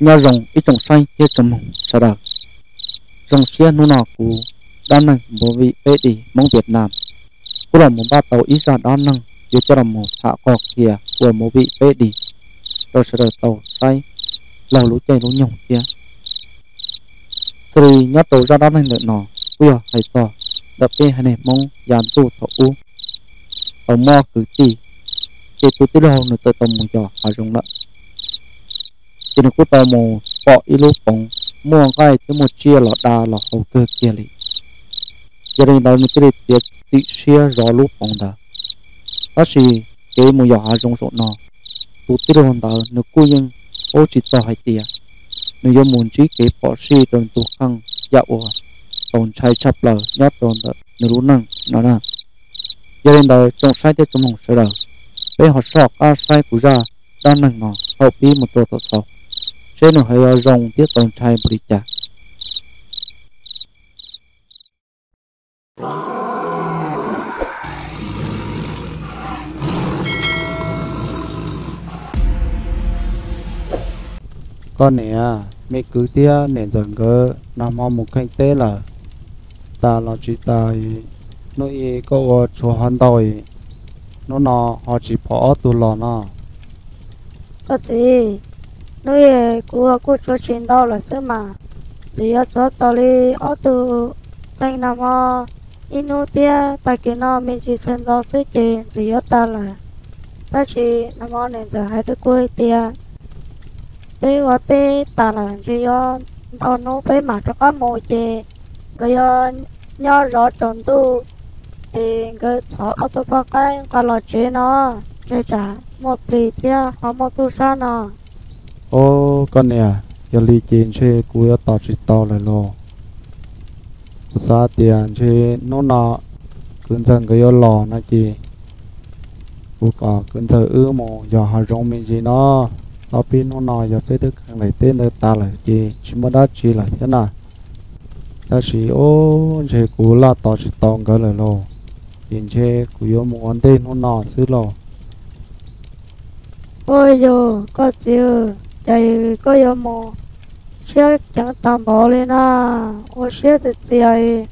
Nyob zoo ib tsoom saib thiab tsoom mloog sawv daws. Zoo siab hnub no kuv dab neeg movie peb D Hmoob Vietnam kuj los mus npaj tau ib zaj dab neeg yuav coj los mus tham qhia ua movie peb D rau sawv daws tau saib laug lub caij lub nyoog thiab. Xws li nyob rau zaj dab neeg ntawm no kuj yog hais txog ntawm peb haiv neeg Hmoob yav ntuj thaum ub tau muaj kwv tij, ces tus tij laug nws txawm tau mus yos hav zoov lawm. Ces nws kuj tau mus pom ib lub poov muaj nqaij thiab muaj tsiaj los da los haus kawg kiag li. Yog li ntawd nws thiaj li txiav txim siab zov lub poov ntawd. Tab sis kev mus yos hav zoov zaum no, tus tij laug ntawd nws kuj yeej paub tsis txog hais tias nws yuav mus ntsib kev phom sij rau nws tus kheej yam uas txaus ntshai tshaj plaws nyob rau ntawm nws lub neej no na. Yog li ntawd tsoom saib thiab tsoom mloog sawv daws, peb ho soj qab saib kuv zaj dab neeg no thaum pib mus rau thaum xaus, seb nws ho yuav zoo thiab txaus ntshai npaum li cas. Koj niam, me kwv thiab niam ntxawm nkawd nag hmo mus kheej teb lawm, tas los tsis tas, hnub i koj ua tshuav ho ntau, hnub no ho tsis phom ob tug los no. Koj txiv, hnub i kuv ua kuj tshuav tsis ntau lawm xwb mas, txiv yuav tshuav txaus li ob tug leej nag hmo ib hnub thiab tag kis no me ntsis sawv ntxov xwb ces ntxim yuav tas lawm. Tab sis nag hmo niam ntxawm hais rau kuv hais tias peb ua teb tas lawm ntshe yuav ntau hnub peb mam rov qab mus ces nkawd yuav nyob zov tsaus ntuj, es nkawd txhom ob tug poj qaib nqa los tsev no, ntshe tsam muaj plig thiab ho muaj tub sab no. Ub, koj niam, yog li ces ntshe kuv yuav tos tsis tau lawm lauj. Kuv xav tias ntshe hnub no kwv ntxawg nkawd yuav los no ces kuv kom kwv ntxawg wb mus yos hav zoov me ntsis no. Ob peb hnub no yog peb twb kheev laim teb ntawd tas lawm ces tsis muaj dab tsi lawm thiab na. Tab sis ub, ntshe kuv laj tos tsis tau nkawd lawm lauj, ces ntshe kuv yuav mus ua ntej hnub no xwb lauj. Ua yog koj txiv, cas koj yuav mus siab ceev tag npaum li na? Ua siab txias txias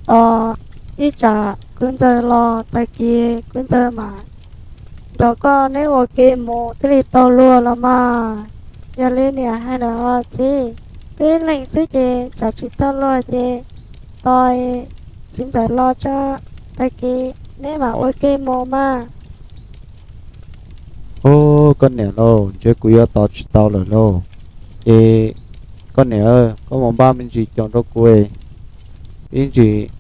tos ib tsam kwv ntxawg los tag kis kwv ntxawg mam nrog koj neb ua ke mus thiaj li tau luag los mas. Yog li niam hais lawm os txiv, peb leeg xwb ces tsam tsis tau luag ces tos txiv ntxawm los tso, tag kis neb mam ua ke mus mas. Ub, koj niam lauj, ntshe kuv yuav tos tsis tau lawm lauj. Es koj niam, koj mus npaj me ntsis coo rau kuv, ib ntsis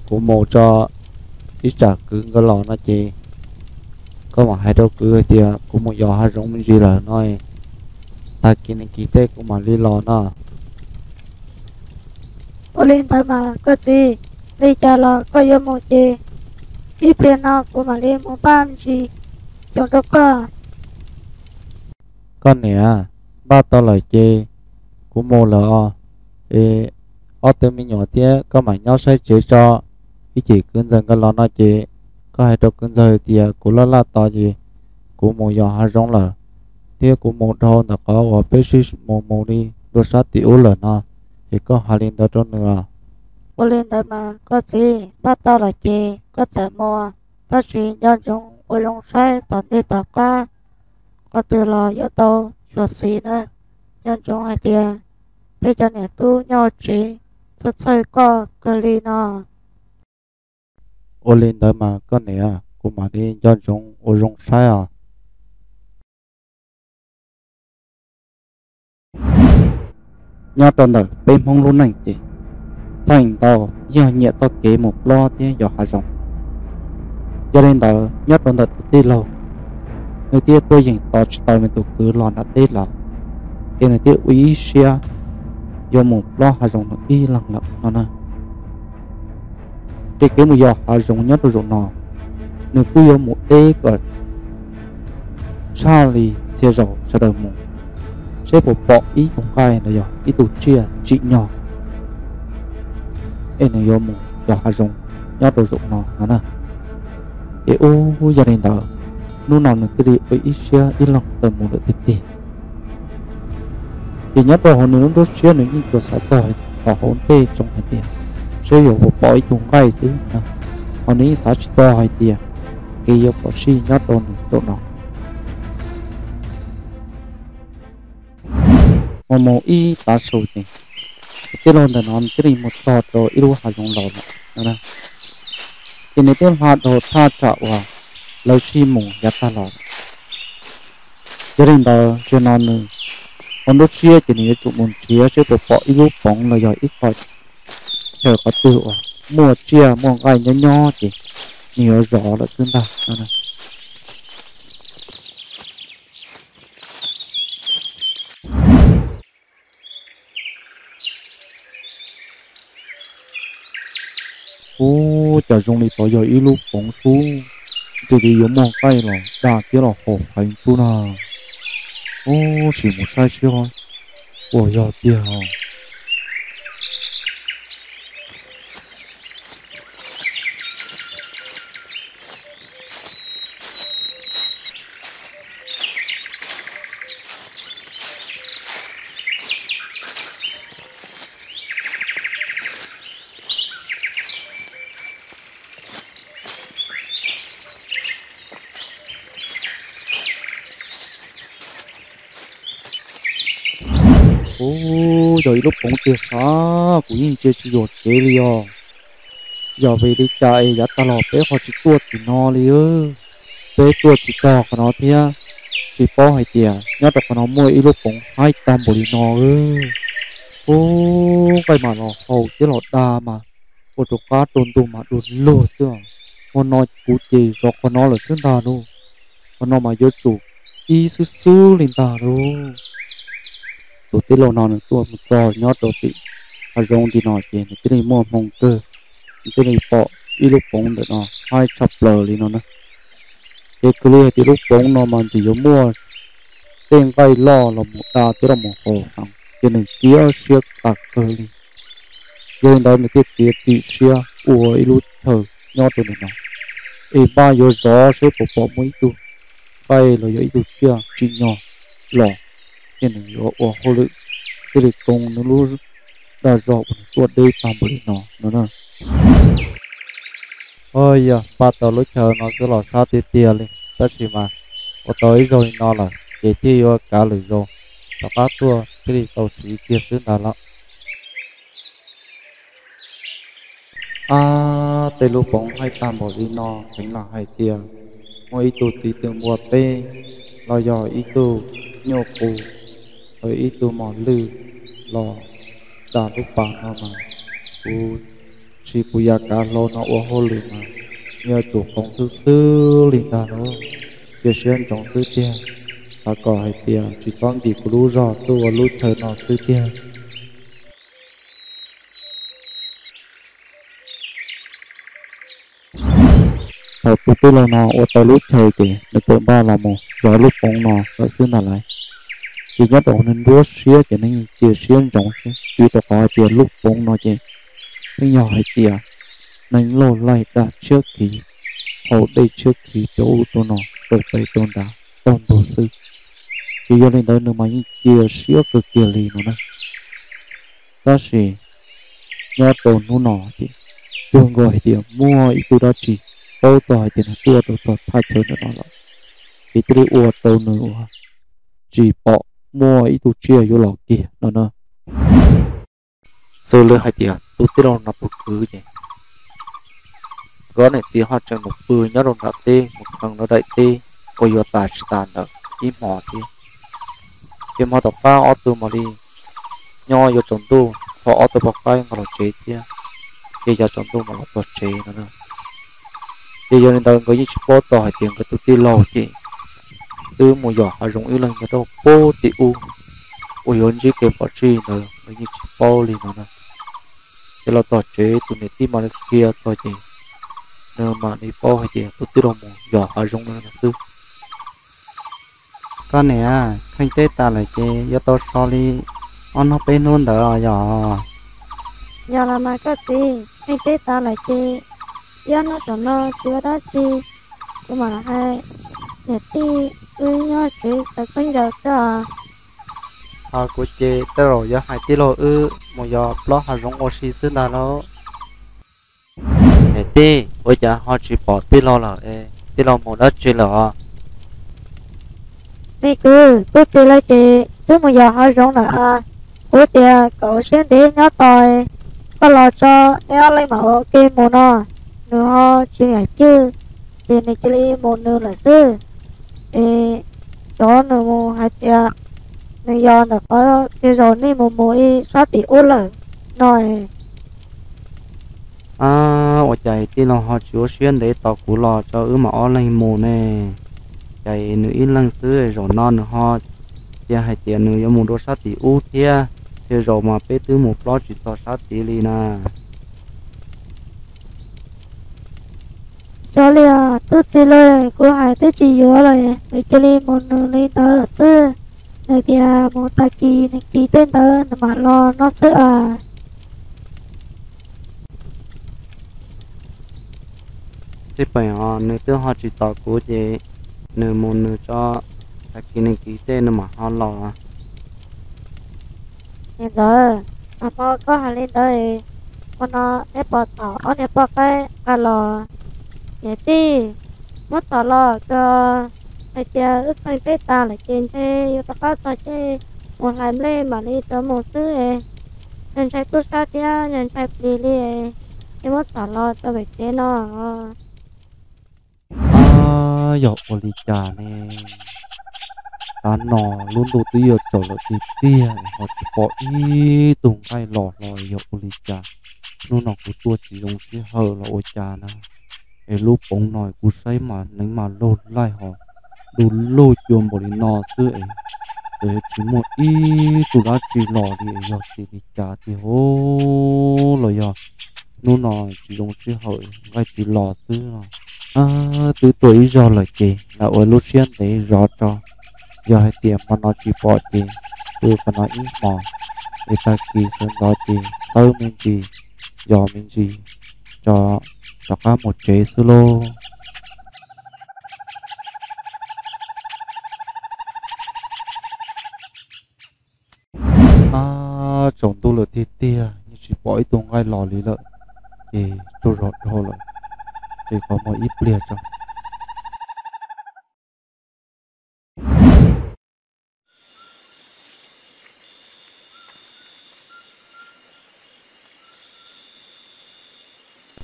kuv mus tso, ib tsam kwv nkawd los no ces koj mam hais rau kwv hais tias kuv mus yos hav zoov me ntsis lawm no, tag kis neeg kis tej kuv mam li los no. Ua li ntawd mas koj txiv, li cas los koj yuav mus ces ib pliag no kuv mam li mus npaj me ntsis coo rau koj. Koj niam, npaj tau lawm ces kuv mus lawm os. Es ob tug me nyuam thiab koj mam nyob saib tsev tso, ib chim kwv ntxawg nkawd los no ces koj hais rau kwv ntxawg tias kuv laj laj tos ces kuv mus yos hav zoov lawm, thiab kuv mus dhau ntawm qhov uas peb sib mus mus li dua sab tim ub lawm no, es koj hais li ntawd rau nws os. Ua li ntawd mas koj txiv, npaj tau lawm ces koj txawm mus, tab sis nco ntsoov ua zoo saib tom ntej tom qab, qhov twg los yuav tau xyuam xim na. Nco ntsoov hais tias peb cov niam tub nyob tsev txhawj txhawj koj kawg li no. Ua li ntawd mas koj niam, kuv mam li nco ntsoov ua zoo saib os. Nyob rau ntawm peb Hmoob lub neej ces theej ntau yog nyiam txoj kev mus plob thiab yos hav zoov. Yog li ntawd nyob rau ntawm tus tij laug, nws thiaj tuaj yeem tos tsis tau nws tus kwv los nram teb los, ces nws thiaj ua ib siab yuav mus plob hav zoov nws ib leeg lawm no na. Ces kev mus yos hav zoov nyob rau zaum no, nws kuj yuav mus deb kom tshaj li txhia zaus sawv daws mus, seb puas pom ib tug nqaij los yog ib tug tsiaj tsim nyog, es nws yuav mus yos hav zoov nyob rau zaum no no na. Es ub, yog li ntawd, hnub no nws thiaj li ua ib siab ib leeg txawm mus lawm tiag tiag. Ces nyob rau hauv nws lub nruab siab nws yeej tsuas xav txog hauv ntej tsoom hais tias seb yuav puas pom ib tug nqaij xwb na, ho nws yeej xav tsis txog hais tias kev yuav pom sij nyob rau nws zaum no. Mus mus ib tav su ces tus tij laug ntawm no thiaj li mus txog rau ib lub hav zoov laus lawm no. Ces nws twb hla dhau thaj tsam uas lawv sij mus yav tag los. Yog li ntawd zaum no nws ua nruab siab ces nws yuav tsum mus nrhiav seb puas pom ib lub poov los yog ib qho chaw qhov twg uas muaj tsiaj muaj nqaij nyob nyob ces nws yuav zov lawm xwb ntag no. Ub, cas zoo li tod yog ib lub poov sub, ntshe yuav muaj nqaij los dag thiab los haum heev xwb na. Ub, sim mus saib seb puas yog tiag. Ub, yog ib lub poov tiag sav, kuv yeej ntsia tsis yuam kev li os. Yog vim li cas es yav tag los peb ho tsis tuaj tim no li? Peb tuaj tsis txog qhov no thiab, tsis paub hais tias nyob rau qhov no muaj ib lub poov haib tag npaum li no. Ub, nqaij mas los haum thiab los dag mas ua rau qab rau ntuj mas du lug xwb. Ua no kuv ces zov qhov no lawm xwb ntag lauj. Qhov no mas yuav tsum ib xwb xwb li ntag lauj. Tus tij laug no nws tuaj mus txog nyob rau tim hav zoov tim no ces nws thiaj li muaj hmoo kawg, nws thiaj li pom ib lub poov ntawm no haib tshaj plaws li no na. Ces kawg li hais tias lub poov no mas ntshe yuav muaj tej nqaij loj los mus dag thiab los mus haum heev ces nws kiab siab tas kawg li. Yog li ntawd nws thiaj txiav txim siab ua ib lub chaw nyob rau ntawm no, es npaj yuav zov seb puas pom muaj ib tug nqaij los yog ib tug tsiaj tsim nyog los, ces nws yuav ua hauj lwm thiaj li koo nws lub dag zog uas nws tuaj deb tag npaum li no no na. Yog npaj tau lub chaw no xwb los sab tiag tiag li, tab sis mas ua tau ib zaug li no lawm ces thiaj yuav kav lwm zaus rov qab tuaj thiaj li tau siv kiag xwb ntag lauj. Ab, tej lub poov haib tag npaum li no, kheev lam hais tias muaj ib tug txiv twm npua teb los yog ib tug nyuj qus, ib tug mos lwj los dag lub pas no mas, kuv tsis, kuv yav kav hlau no ua hauj lwm mas yuav tsum qoov xwb xwb li ntag lauj. Cia siab ntsoov xwb tiag, xav kom hais tias tsis txhob nkim kuv lub zog tuaj ua lub chaw no xwb tiag. Thaum tus tij laug no ua tau lub chaw ces nws txawm npaj los mus zov lub poov no lawm xwb ntag lauj. Ces nyob rau nws nruab siab ces nws yeej cia siab ntsoov xwb, vim rau qhov hais tias lub poov no ces yeej yog hais tias neeg laug laij dag tshiab khiv, haus dej tshiab khiv rau ub rau no rau pem rau nrad tag npaum xwb. Ces yog li ntawd nws mas yeej cia siab kawg kiag li no na. Tab sis nyob rau hnub no ces cuag nkaus hais tias muaj ib tug dab tsi paub txog hais tias nws tuaj rau txog thaj chaw ntawm no lawm, ces thiaj li ua rau nws ua tsis pom muaj ib tug tsiaj yuav los kiag no na. Xws li hais tias tus tij laug no tus kwv ces nkawd niam txiv ho tseem mus pw nyob rau nram teb mus kheev lawv daim teb uas yuav tas tsis tas ntawd ib hmos thiab. Ces hmo tom qab ob tug mam li nyob yuav tsaus ntuj, thaum ob tug poj qaib nqa los tsev thiab, ces yav tsaus ntuj mam los txog tsev no na. Ces yog li ntawd nkawd yeej tsis paub txog hais tias nkawd tus tij laug ces twb mus yos hav zoov ib leeg nyob rau pem tim ub uas yuav ntsib kev pom sij ntawd nkawd yeej tsis paub li no na. Ces los txog tsev tus niam tij mam li qhia txog ces nws mam li paub hais tias tus tij laug mus yos hav zoov no xwb. Koj niam, kheej teb tas lawm ces yuav tau so li ob hnub peb hnub ntawd os yog? Yog los mas koj txiv, kheej teb tas lawm ces ib ob hnub tom no tsis ua dab tsi, kuv mam los hais niam tij wb nyob tsev xaws khaub ncaws xwb os. Ho kuv ces tej zaum yuav hais tij laug wb mus yos plaub hav zoov ua si xwb ntag lauj. Niam tij, ua cas ho tsis pom tij laug lawm es tij laug mus dab tsi lawm os? Me kwv, tub txib lawv ces twb mus yos hav zoov lawm. Kuv tias kom ua siab ntev nyob tos koj los tso, neb ob leeg mam ua ke mus no. Nws ho tsis yam cwj, ces nws cia li mus nws lawm xwb. Es cov nws mus hais tias nws yos ntawm qhov txhia zaus nej mus mus ib sab tim ub lawm no. Ab, ua cas tij laug ho tsis ua siab ntev tos kuv los tso wb mam ob leeg mus ne? Cas nws ib leeg xwb, zaum no nws ho cia hais tias nws yuav mus dua sab tim ub thiab, txhia zaus mas peb twb mus plob tsis txog sab tid li na. Xyov li os tub txib lawm, kuv hais twb tsis yuav lawm, nws cia li mus nws li ntawd xwb. Nws tias mus tag kis neeg kis tej ntawd nws mam los no xwb as. Xib peem os, nws twb ho tsis tos kuv ces nws mus nws tso, tag kis neeg kis tej nws mam ho los. Niam ntxawm, nag hmo koj hais li ntawd, hmo no neb puas txhom ob niag poj qaib nqa los? Niam tij, muab txhom los tso, hais tias wb qee teb tas lawm ces ntshe yuav rov qab txog caij mus hlais nplej mam li rov mus xwb. Ntshai tub sab thiab ntshai plis li, es muab txhom los rau pem tsev no. Ab, yog ua li cas ne? Tav no lub ntuj twb yuav tsaus lawm tiag tiag ho tsis pom ib tug nqaij los hlo, yog ua li cas? Hnub no kuv tuaj tsis zoo sij hawm los ua cas na? Es lub poov no kuv saib mas neev mas laug laij ho du lug cua npaum li no xwb es, txawm yuav tsis muaj ib tug dab tsi los li, yog vim li cas tiag hos? Los yog hnub no tsis zoo sij hawm nqaij tsis los xwb no? Twb tuaj ib zaug lawm ces lam ua lub siab ntev zov tso. Yog hais tias hmo no tsis pom ces pw qhov no ib hmos, es tag kis sawv ntxov ces xawb me ntsis, yos me ntsis, tso rov qab mus tsev xwb lauj. Ab, tsaus ntuj lawm tiag tiag yeej tsis pom ib tug nqaij los li lawm, ces tsaug zog dhau lawm, ces qhov muag ib pliag tso.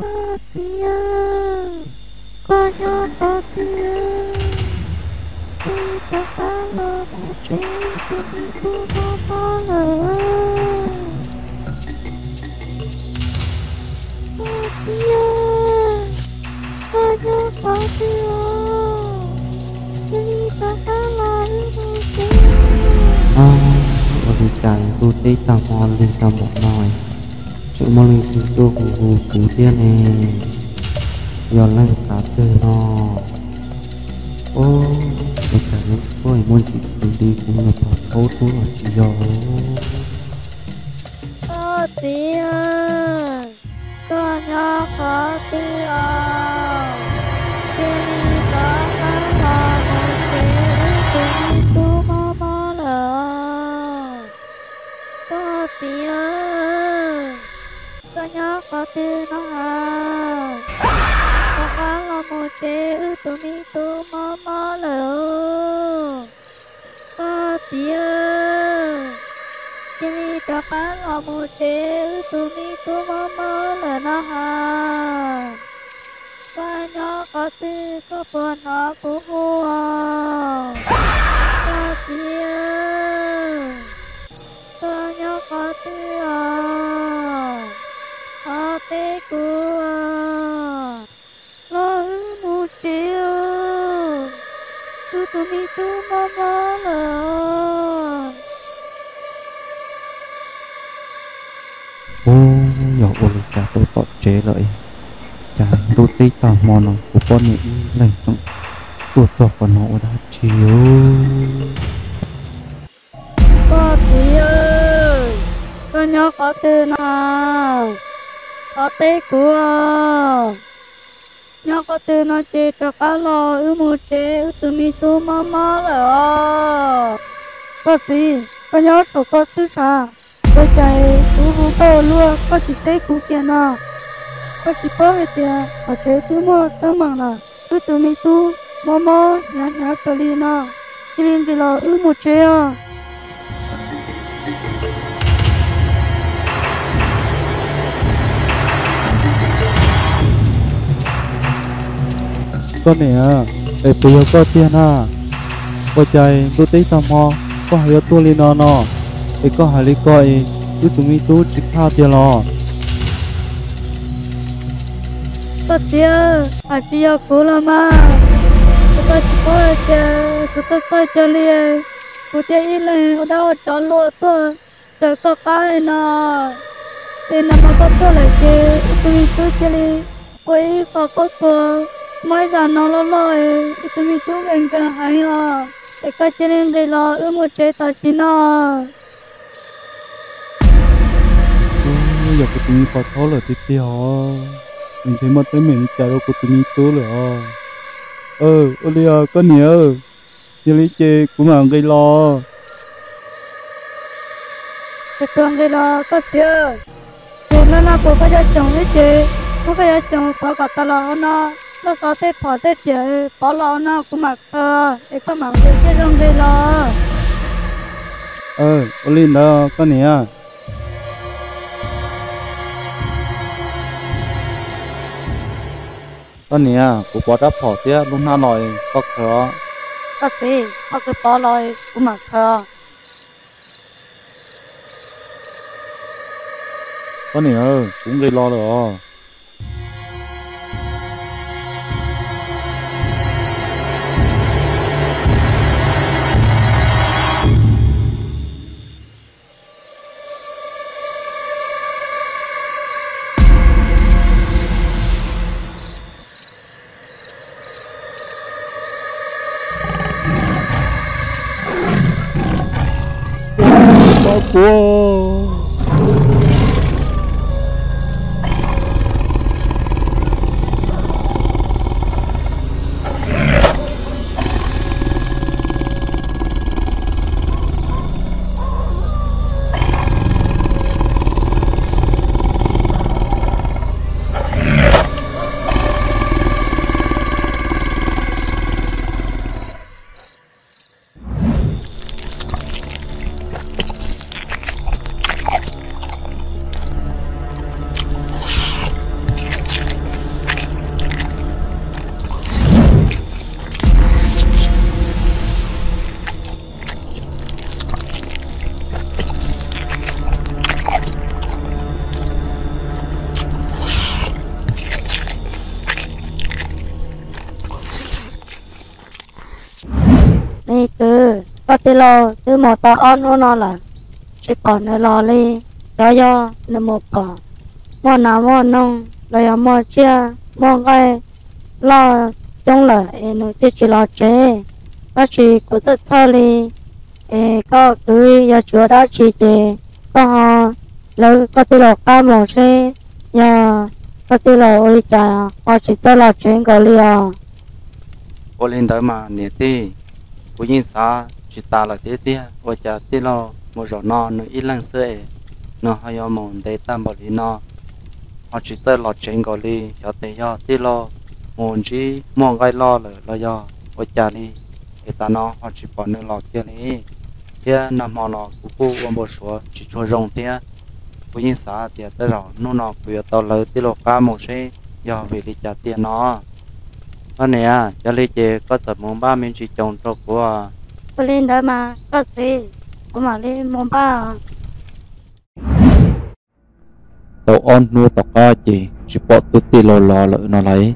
Koj txiv, koj nyob qhov twg? Wb rov qab los mus tsev, tus me tub mob mob lawm. Koj txiv, koj nyob qhov twg os? Cia li rov qab los wb mus tsev. Ua li cas ntuj teb tag hmo lig tag npaum no, tseem muaj leej twg tuaj hu hu kuv thiab ne? Yog leej kav twg no? Ua cas nws tuaj muaj ntsis kwv li kuv mus pog thaub tuaj los tsis yog. Koj txiv, koj nyob qhov twg os? Cia li rov qab los mus tsev, wb tus me tub mob mob lawm. Koj txiv, koj nyob qhov twg no? Rov qab los mus tsev, wb tus me tub mob mob lawm. Koj txiv, cia li rov qab los mus tsev, wb tus me tub mob mob lawm no ha. Koj nyob qhov twg, koj puas hnov kuv hu os? Koj txiv, koj nyob qhov twg os? Ho teb kuv, los wb mus tsev, wb tus me tub mob mob lawm. Ub, yog ua li cas tuaj tom tsev lawm, cas ntuj teb tag hmo no kuv poj niam ib leeg tseem tuaj txog qhov no ua dab tsi os? Koj txiv, koj nyob qhov twg no? Ho teb kuv, nyob qhov twg no ces rov qab los wb mus tsev, wb tus me tub mob mob lawm os. Koj txiv, koj nyob saum koj xwb sav? Ua cas kuv hu koj ua luaj koj tsis teb kuv kiag no? Koj tsis paub hais tias tom tsev twb muaj teeb meem lawm, wb tus me tub mob mob hnyav hnyav kawg li no, cia li nqis los wb mus tsev os. Koj niam, es puas yog koj tiag na? Ua cas ntuj teb tag hmo koj ho yuav tuaj li no no? Es koj hais li ko es wb tus me tub tsis kaj tiag los? Koj txiv, hais tsis yog kuv los mas, kuv tsis paub hais tias kuv tuaj txog chaw li, kuv thiaj ib leeg ua dab ua tsov luaj tuaj raws koj qab li no. Ces nag hmo koj tuaj lawm ces wb tus me tub cia li ua ib qho qub qhuas, muaj ib zaj no loj loj, wb tus me tub nkees nkees heev os. Es koj cia li nqis los wb mus tsev tam sim no. Yog kuv tus me pog thaub lawm tiag tiag os, nws ntshe muaj teeb meem li cas rau kuv tus me tub lawm os. Ua li os koj niam, yog li ces kuv mam nqis los. Ces koj nqis los koj txiv. Ces laj laj puas koj cov coos ib ces, muab koj cov coos pov kom tag los hauv no, laj xov tej phom tej piam pov los hauv no kuv mam khaws, es koj mam nqis thiaj zoo nqis los. Ua li ntawd koj niam. Koj niam, kuv pov rab phom thiab lub hnab los, koj khaws os. Koj txiv, koj twb pov los, kuv mam khaws os. Koj niam, kuv nqis los lawm os. Me kwv, koj tij laug twb mus tau ob hnub no lawm, tsis pom nws los li. Xyov yog nws mus kom muaj nas muaj noog los yog muaj tsiaj muaj nqaij loj coob lawm es nws thiaj tsis los tsev. Tab sis kuv txhawj txhawj li, es koj kwv yog tsis ua dab tsi ces koj ho lawv koj tij laug qab mus seb yog koj tij laug ua li cas ho tsis txawj los tsev nkaus li os. Ua li ntawd mas niam tij, kuv yeej xav tsis tas lawm thiab tiag, ua cas tij laug mus zaum no nws ib leeg xwb es nws ho yuav mus ntev tag npaum li no, ho tsis txawj los tsev nkaus li. Xyov tes yog tij laug mus ntsib muaj nqaij loj lawm los yog ua cas li, es tav no ho tsis pom nws los kiag li. Thiab nag hmo los kuv kuj ua npau suav tsis tshua zoo thiab. Kuv yeej xav tias tej zaum hnub no kuv yuav tau lawv tij laug qab mus seb yog vim li cas tiag no. Koj niam, yog li ces koj txawm mus npaj me ntsis coos rau kuv. Ua li ntawd mas koj txiv, kuv mam li mus npaj. Tau ob hnub tom qab ces tsis pom tus tij laug los lawm no lauj.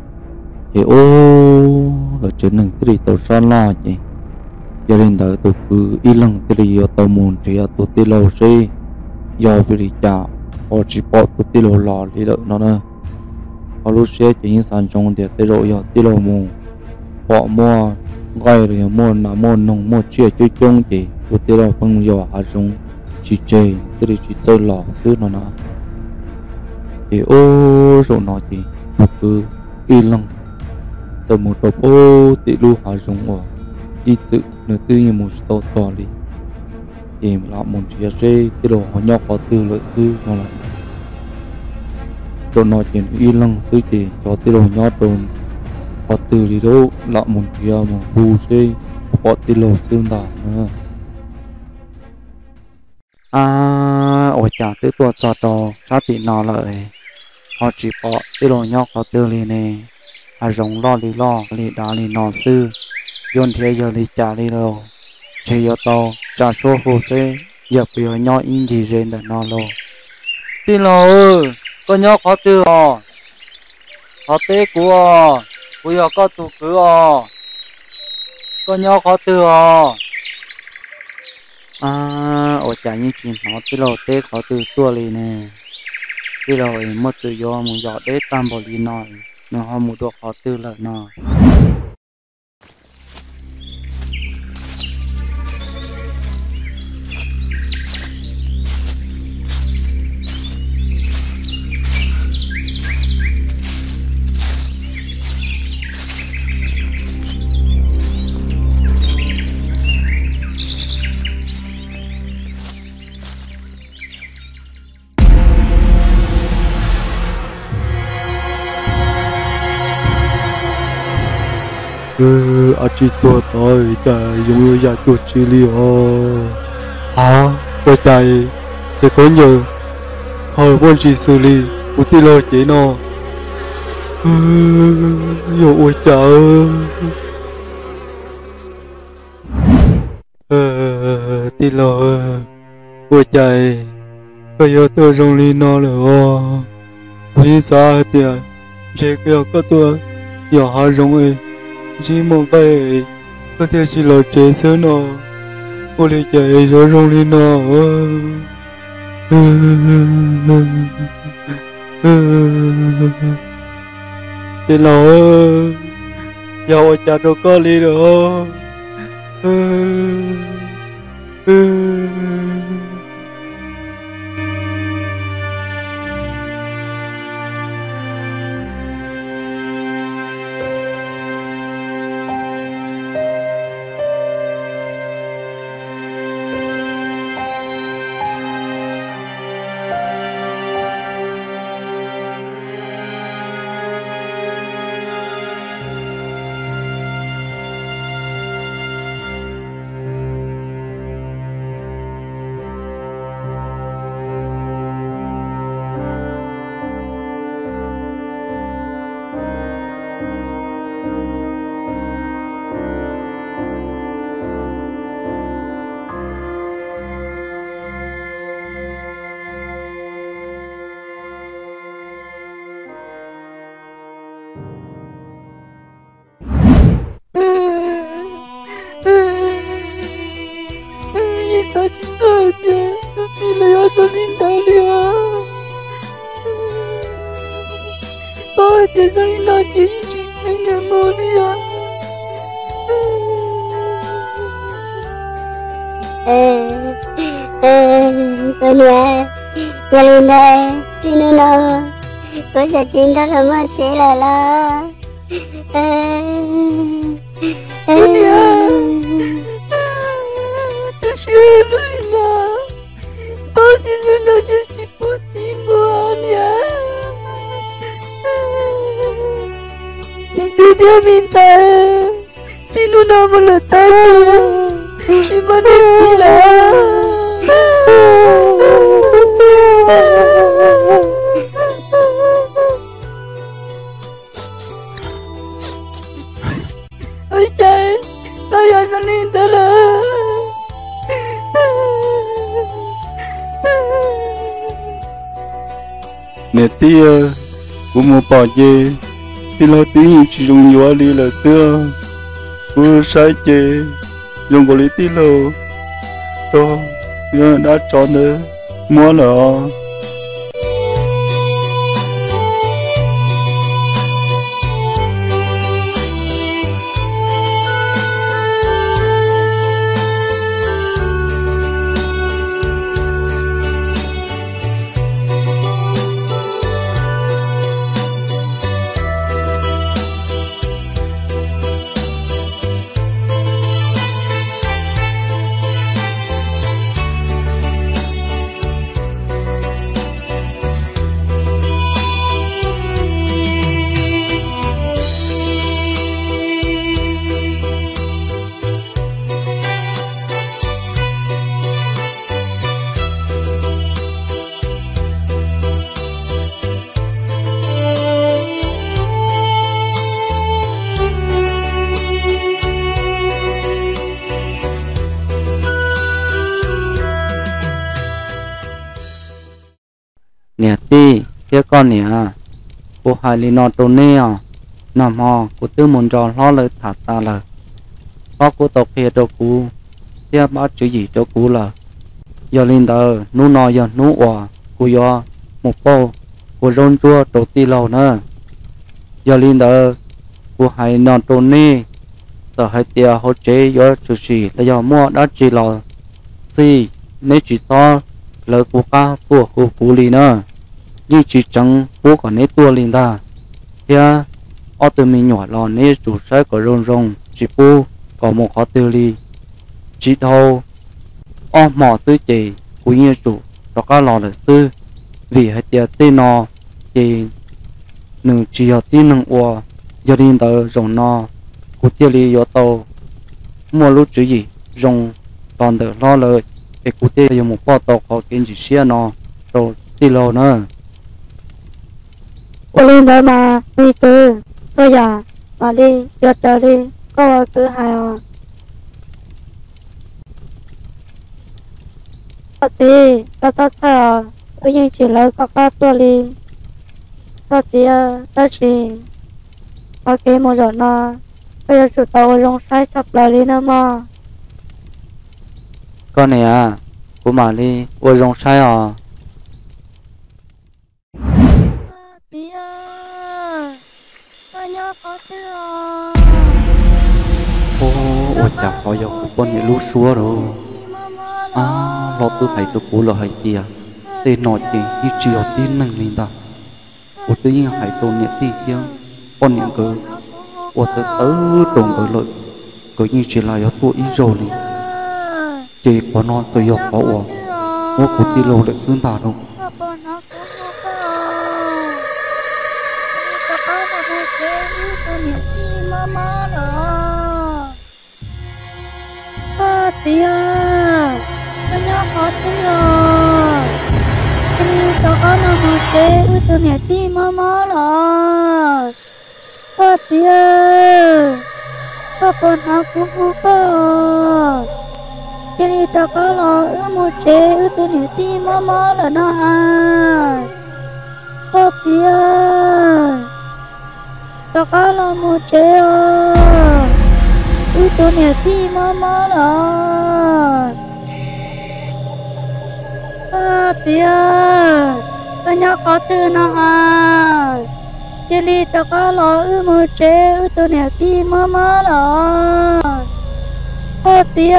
Ces ub, lawv tsev neeg thiaj li tau sab laj ces, yog li ntawd tus kwv ib leeg thiaj li yuav tau mus nrhiav tus tij laug seb yog vim li cas ho tsis pom tus tij laug los li lawm no na. Ho lub siab ces yeej xav ntsoov tias tej zaum yog tij laug mus pom muaj nqaij los yog muaj nas muaj noog muaj tsiaj coob coob ces tus tij laug pheej yos hav zoov tsis tseg thiaj li tsis txawj los xwb no na. Ces ub, zaum no ces tus kwv ib leeg txawm mus rau pem tim lub hav zoov uas ib txwm nws twb yeej mus tsis tau txog li. ces lam mus nrhiav seb tij laug ho nyob qhov twg lawm xwb no lawm. Zaum no ces nws ib leeg xwb ces xyov tij laug nyob rau qhov twg li lawm, lam mus nrhiav mus hu seb puas pom tij laug xwb ntag na. Ab, ua cas twb tuaj txog rau sab tim no lawm ho tsis pom tij laug nyob qhov twg li ne? Hav zoov loj li loj li dav li no xwb, yuav nrhiav yawg li cas li lauj? Ntshe yuav tau tsa suab hu seb yawg puas yuav nyob ib ncig ze ntawm no lauj. Tij laug, koj nyob qhov twg os? Thov teb kuv os, kuv yog koj tus kwv os. Koj nyob qhov twg os? Ab, ua cas yeej tsis hnov tij laug teb qhov twg tuaj li ne? Tij laug es muaj txwm yuav mus yos deb tag npaum li no, nws ho mus dua qhov twg lawm no? Ab, tsis tuag tod cas yoov yuav yam cuag tsi li os? Ab, ua cas ces khaub ncaws ho muaj ntsis xws li kuv tij laug cev no? Yog ua cas? Tij laug, ua cas koj yuav tuaj zoo li no lawm os? Kuv yeej xav hais tias ntshe yog koj tuaj yos hav zoov es ntsib muaj nqaij, koj thiaj tsis los tsev xwb no. Ua li cas es yuav zoo li no? Tij laug, yog ua cas rau koj li lawm? Yeej xav tsis txog tias tus txiv los yuav zoo li ntawd li os. Paub hais tias zoo li no ces yeej tsis pheej nws mus li os. Kuv niam, yog li ntawd txij hnub no kuv xav tsis nrog luag muaj tsev lawm los? Kuv niam, tus siab lug li no, paub tias hnub no yeej tsis pub txiv mus niam. Me tub thiab me ntxhais, txij hnub no mus lawm tab sis tsis muaj nej txiv lawm. Ua cas koj yuav zoo li ntawd lawm? Niam tij, kuv mus pom ces tij laug twb yeej tsis zoo yuav li lawm xwb. Kuv saib ces zoo nkaus li tij laug raug dab tsov ntawd muab lawm os. Niam tij thiab koj niam, kuv hais li no rau nej os, nag hmo kuv twb mus nrog hlob lawv tham tas lawm. Hlob kuj tau qhia rau kuv thiab pab tswv yim rau kuv lawm. Yog li ntawd hnub no yog hnub uas kuv yuav mus pauj ua zaub ntsuab rau tij laug na. Yog li ntawd kuv hais no rau nej, txawm hais tias hauv tsev yuav tshwm sim los yog muaj dab tsi los xij, neb tsis txhob lawv kuv qab tuaj hu kuv li na. Yeej tsis tseev pub kom neb tuaj li ntag. Thiab ob tug me nyuam los neb yuav tsum saib kom zoo zoo, tsis pub kom mus qhov twg li. Tsis dhau ob hmos xwb ces kuv yeej yuav tsum rov qab los lawm xwb, vim hais tias tej no ces nws tsis yog tib neeg ua. Yog li ntawd zaum no kuv thiaj li yuav tau muaj lub tswv yim zoo los ntawm hlob lawv, es kuv thiaj yuav mus pauj tau qhov kev ntxim siab no rau tij laug na. Ua li ntawd mas me kwv, txhua yam mam li yuav raws li koj ua kwv hais os. Koj txiv, koj txhob txhawj os, wb yeej tsis lawv koj qab tuaj li. Koj txiv, tab sis qhov kev mus zaum no, koj yuav tsum tau ua zoo saib tshaj plaws li nawb mog. Koj niam, kuv mam li ua zoo saib os. Txiv, koj nyob qhov twg os? Ua cas ho yog kuv poj niam lub suab lawm? Ab, hlob twb hais rau kuv lawm hais tias tej no ces yeej tsis yog tib neeg li ntag. Kuv twb yeej hais rau niam tij thiab poj niam nkawd ua tawv tawv rau nkawd lawm, nkawd yeej tsis lam yuav tuaj ib zaug li. Ces qhov no txawm yog qhov uas muab kuv tij laug lawm xwb ntag lauj. Koj txiv, koj nyob qhov twg os? Cia li rov qab los mus tsev, wb tus niam tij mob mob lawm. Koj txiv, koj puas hnov kuv hu koj? Cia li rov qab los wb mus tsev, wb tus niam tij mob mob lawm no as. Koj txiv, rov qab los mus tsev os, wb tus niam tij mob mob lawm. Koj txiv, koj nyob qhov twg no as? Cia li rov qab los wb mus tsev, wb tus niam tij mob mob lawm. Koj txiv,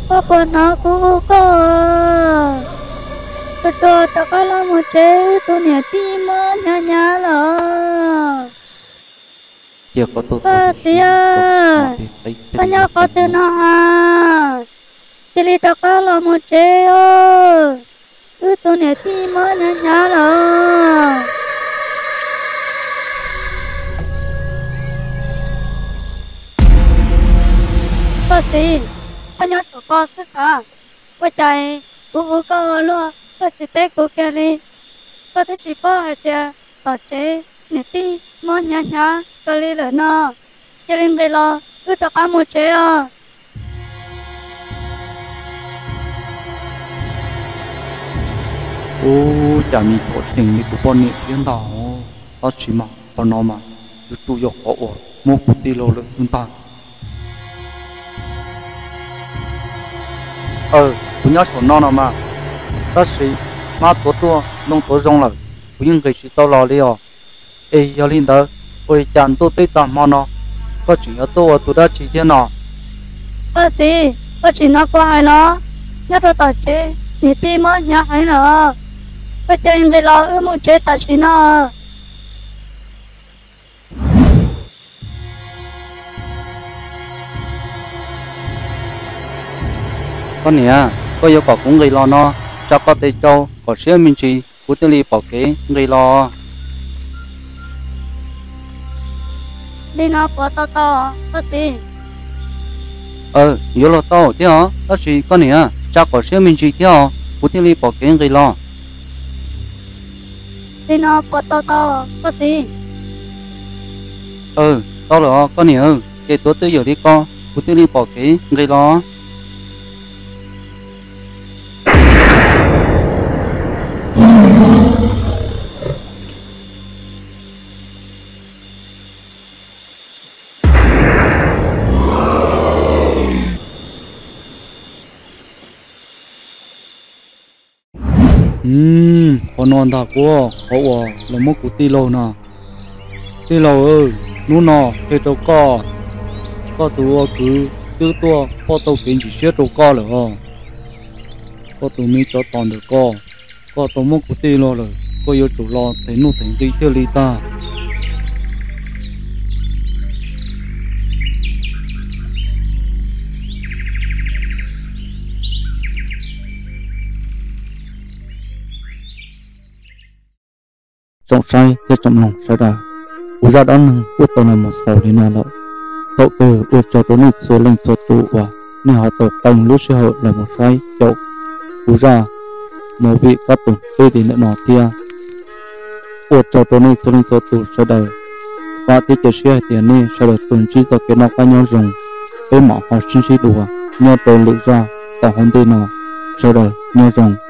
koj puas hnov kuv hu koj? Tus tus rov qab los mus tsev, wb tus niam tij mob hnyav hnyav lawm. Koj txiv, koj nyob qhov twg no as? Cia li rov qab los mus tsev os, wb tus niam tij mob hnyav hnyav lawm. Koj txiv, koj nyob saum ko xwb sav? Ua cas kuv hu koj ua luaj koj tsis teb kuv kiag li? Koj twb tsis paub hais tias tom tsev niam tij mob hnyav hnyav kawg li lawm no. Cia li nqis los wb rov qab mus tsev os. Ub, cas me chom cees li kuv poj niam thiab ntag. Tab sis mas qhov no mas yuav tsum yog qhov uas muab kuv tij laug lawm xwb ntag. Aw, kuv nyob saum no no mas, tab sis hmab tuav tuaj ntoo tuav zoo lawm, kuv yeej nqis tsis tau los li os. Es yog li ntawd, ua li cas ntuj teb tag hmo no koj tseem yuav tuaj ua tus dab tsi thiab no? Koj txiv, koj tsis hnov kuv hais los? Nyob rau tom tsev niam tij mob hnyav heev lawm, koj cia li nqis los wb mus tsev tam sim no. Koj niam, koj yuav kom kuv nqis los no, tsa koj tes tsau kom siab me ntsis kuv thiaj li pom kev nqis los. Li no puas tau tau, koj txiv? Aw, yuav luag tau thiab os, tab sis koj niam, tsa kom siab me ntsis thiab os, kuv thiaj li pom kev nqis los. Li no puas tau tau, koj txiv? Aw, tau lawm os koj niam, ces tuav twj ywm li ko, kuv thiaj li pom kev nqis los. Mm, qhov no ntag kuv, qhov uas los muab kuv tij laug no. Tij laug, hnub no qhia rau koj, koj tus ua kwv twb tuaj poj tau kev ntsim siab rau koj lawm os. Koj tus me tsov tom ntawm koj, koj tau muab kuv tij laug lawm, koj yuav tsum los them nuj them nqi thiaj li tag. Tsoom saib thiab tsoom mloog sawv daws, kuv zaj dab neeg kuj tau los mus xaus li no lawm. Thaum kawg ua tsaug rau nej txhua leej txhua tus uas nej ho tau qee lub sij hawm los mus saib caum kuv zaj movie kab toom peb di ntawm no thiab. Ua tsaug rau nej txhua leej txhua tus sawv daws. Vam thiab cia siab hais tias nej sawv daws tsuas ntsib txoj kev noj qab nyob zoo. Peb mam ho sib ntsib dua nyob rau lwm zaj tom hauv ntej no. Sawv daws nyob zoo.